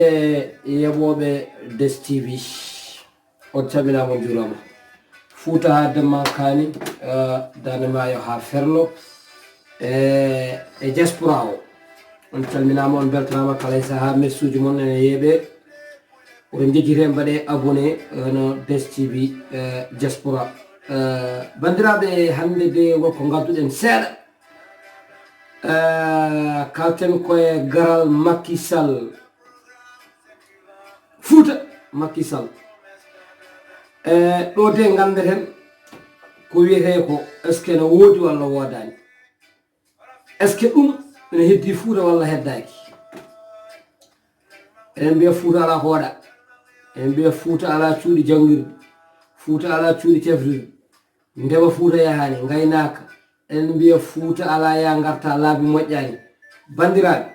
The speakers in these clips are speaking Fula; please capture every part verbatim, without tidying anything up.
E yeɓooɓe Des T V, on calminaama, on njuuraama. Fuuta haa Demba Kaani, eh, Daande Maayo haa Ferlo, e, e diaspora o. On calminaama, on mbeltanaama kala e sahaa, message mon ene yeeɓee. Oɗon njejjitee, mbaɗee abonné, eh, no Des T V, eh, diaspora. Eh, banndiraaɓe, hannde de won ko ngadduɗen seeɗa. Eh, kalten ko e garal Macky Sall. Fuuta, Macky Sall. Eh, ɗo de nganndeten ko wiyetee ko, est-ce que ne woodi walla woodaani? Est-ce que ɗum ene heddii Fuuta walla heddaaki? Eɗen mbiya Fuuta alaa ko waɗa. Eɗen mbiya Fuuta alaa cuuɗi janngirɗi. Fuuta alaa cuuɗi cafrirɗi. Ndema Fuuta yahaani, ngaynaaka. Eɗen mbiya Fuuta alaa yaa ngarta, laabi moƴƴaani. Banndiraaɓe,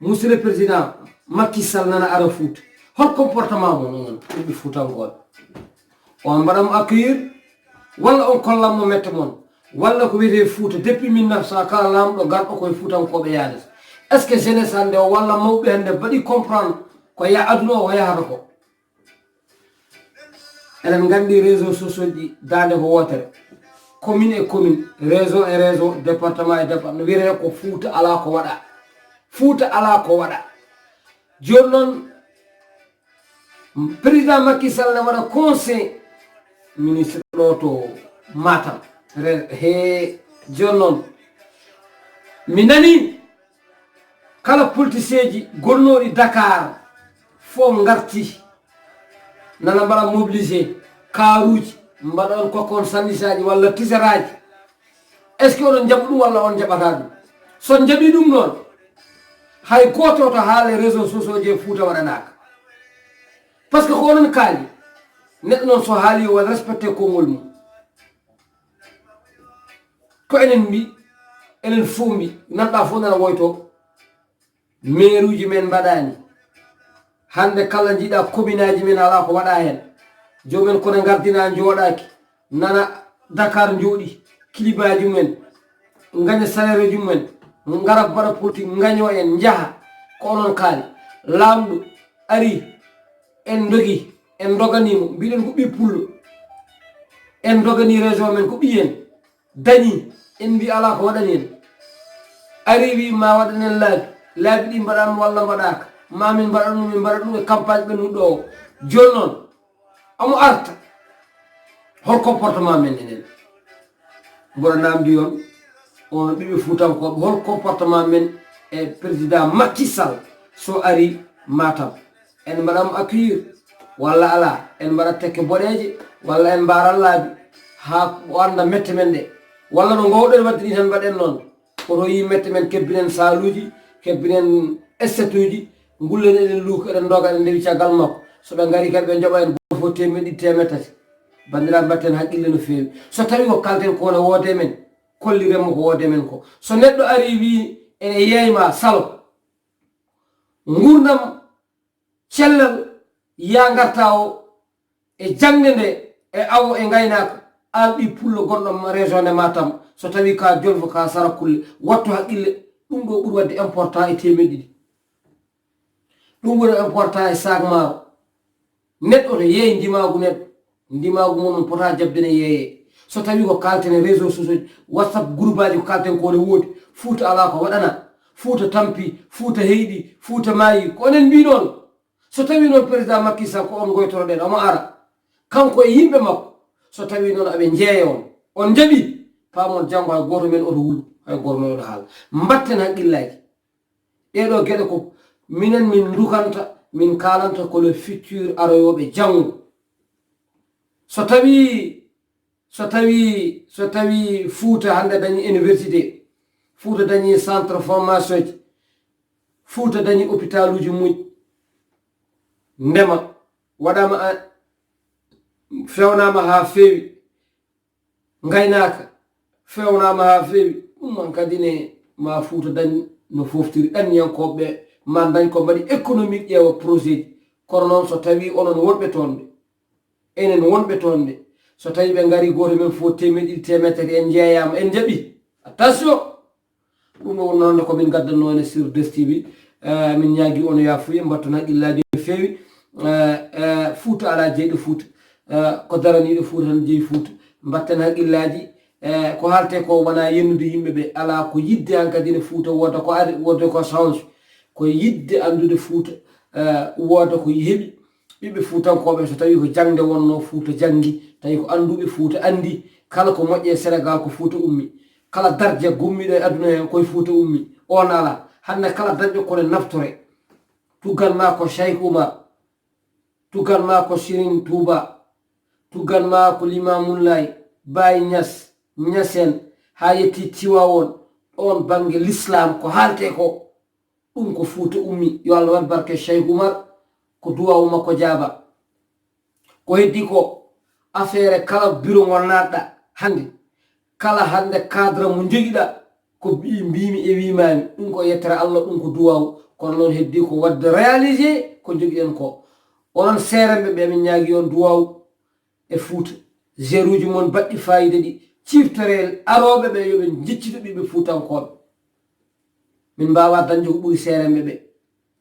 Monsieur le Président Macky Sall nana ara Fuuta. Hol comportement mon on, ɓiɓɓe Fuutankooɓe? On mbaɗan mo accueillir, walla on kollan mo mette mon? Walla ko wiyetee Fuuta depuis mille neuf cent, kala laamɗo garɗo ko e Fuutankooɓe yahdata? Est-ce que jeunesse hannde o walla mawɓe hannde mbaɗi comprendre ko ya aduna o yahata ko? Eɗen nganndi réseau sociaux ɗi, daande ko wootere. Commune e commune, région e région, département e département, no wiyetee ko Fuuta alaa ko waɗa. Fuuta alaa ko waɗa. Jooni noon, président Macky Sall ne waɗa conseil ministre ɗo to Matam. Re-, he, jooni noon, mi nani kala politicien ji gonnooɗi Dakar fof ngarti, nana mbaɗa mobilisé, kaaruuji, mbaɗa on kokon sandisaaji walla tisaraaji. Est-ce que oɗon njaɓa ɗum walla on njaɓataa ɗum? So on njaɓii ɗum noon, hay gooto to haale réseau sociaux je Fuuta waɗanaaka. Parce que ko onon kaali, neɗɗo noon so haali yo waɗ respecté konngol mum. Ko enen mbi, enen fof mbi, nanɗa fof nana woyto. Meeruuji men mbaɗaani. Hannde kala njiɗa kominaaji men alaa ko waɗa heen. Joomen kono ngardina njooɗaaki. Nana Dakar njooɗi, kilibaaji mumen, ngaña salaire uji mumen, ngara mbaɗa politique, ngaño en, njaha. Ko onon kaali. Laamɗo ari, en ndogi, en ndoganiimo, mbiɗen ko ɓii pullo. En ndoganii région men ko ɓiyen. Dañi, en mbi alaa ko waɗani en. Ari wi ma waɗan en laabi. Laabi ɗi mbaɗaama walla mbaɗaaka. Ma min mbaɗa ɗum, min mbaɗa ɗum e campagne ɓennuɗo o. Jooni noon, omo arta. Hol comportement men enen? Mboɗo namdi on, on ɓiɓɓe Fuutankooɓe, hol comportement men e président Macky Sall so ari Matam? En mbaɗan mo accueillir walla alaa? En mbaɗa tekke boɗeeje walla en mbaaran laabi haa o annda mette men ɗe? Walla no ngoowɗen waɗde ni tan mbaɗen noon? Oto yii mette men, kebbinen saaluuji, kebbinen statut uji, ngullen eɗen luuka, eɗen ndoga, eɗen ndewi caggal makko. So ɓe ngari kadi ɓe njoɓa en gooto fof teemeɗɗe ɗiɗi, teemeɗɗe tati. Banndiraaɓe, mbatten haqqille no feewi. So tawi ko kalten ko wona woode men, kolliren mo ko woode men ko. So neɗɗo ari wi ene yeeyma salo, nguurndam cellal, yaa ngarta o e jaŋde nde, e awo e ngaynaaka, aan ɓii pullo gonɗo ma-, région de Matam, so tawi ka Jolfo, ka Sarakulle, wattu haqqille, ɗum ɗo ɓuri waɗde important e teemeɗɗe ɗiɗi. Ɗum ɓuri important e sac maaro. Neɗɗo to yeey ndimaagu neɗɗo, ndimaagu mum on pota jaɓde ne yeeyee. So tawi ko kalten e réseau sociaux, WhatsApp groupe aji ko kalten ko ne woodi. Fuuta alaa ko waɗana. Fuuta tampi, Fuuta heyɗi, Fuuta maayi. Ko onen mbii noon. So tawi noon président Macky Sall ko on ngoytoroɗen, omo ara. Kanko e yimɓe makko. So tawi noon aɓe njeeya on, on njaɓi, paamon janngo hay gooto men oto wulu, hay gooto men oto haal. Mbatten haqqillaaji. Ɗee ɗoo geɗe ko minen min ndukanta, min kaalanta ko le futur aroyooɓe janngo. So tawi, so tawi, so tawi Fuuta hannde dañi université, Fuuta dañi centre formation ji, Fuuta dañi hôpitaluji muƴ, ndema waɗama a-, fewnaama haa feewi, ngaynaaka fewnaama haa feewi, ɗum man kadi ne ma Fuuta dañ no foftiri ɗanniyankooɓe ɓe, ma dañ ko mbaɗi économique ƴeewa projet ji. Kono noon so tawi onon wonɓe toon ɓe, enen wonɓe toon ɓe, so tawi ɓe ngari gooto men fof teemeɗɗe ɗiɗi, teemeɗɗe tati, en njeeyaama, en njaɓi. Attention! Ɗum ɗo wonno hannde ko min ngaddannoo heen sur Des T V. Eh, min ñaagi on yaafuye, mbatton haqqillaaji no feewi. Eh, eh, Fuuta alaa jeyɗo Fuuta. Eh, ko daraniiɗo Fuuta tan jeyi Fuuta. Mbatten haqqillaaji. Eh, ko haalte ko wonaa yennude yimɓe ɓe. Alaa ko yiɗde hankadi ne Fuuta wooda ko ari, wooda ko change. Ko yiɗde anndude Fuuta, eh, wooda ko heɓi. Ɓiɓɓe Fuutankooɓe, so tawii ko jaŋde wonnoo, Fuuta janngi. Tawi ko annduɓe Fuuta anndi. Kala ko moƴƴe Senegaal ko Fuuta ummi. Kala darja gummiiɗo e aduna heen koye Fuuta ummi. On alaa. Hannde kala dañɗo ko ne naftore. Tuggan maa ko Cheikh Oumar. Tuggan maa ko Serigne Touba. Tuggan maa ko Limaamu Laay, Baay Ñas, Ñaseen, haa yetti Tiwaawoon. Ɗoon bannge Lislaam ko haalte ko. Ɗum ko Fuuta ummi. Yo Allah waɗ barke Cheikh Oumar, ko duwaawu makko jaaba. Ko heddi ko affaire kala bureau mo naatɗa hannde, kala hannde cadre mo njogiɗa, ko mbi-, mbimi e wimami, ɗum ko yettere Allah, ɗum ko duwaawu. Kono noon heddi ko waɗde réalisé ko njogiɗen ko. Onon seeremɓe ɓe, min ñaagi on duwaawu e Fuuta. Jeruji mon baɗɗi fayida ɗi, ciftoree arooɓe ɓe, yo ɓe njeccito ɓiɓɓe Fuutankooɓe. Min mbaawa dañde ko ɓuri seeremɓe ɓe.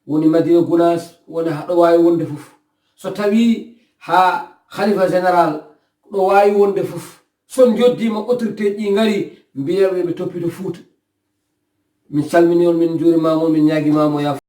Woni Madina Gunaas, woni haa ɗo waawi wonde fof. So tawii haa Khalifa Général ɗo waawi wonde fof. So njoddiima autorité ɗi ngari, mbiya ɓe ɓe toppito Fuuta. Min calmini on, min njuurimaama on, min ñaagimaama on yaafo.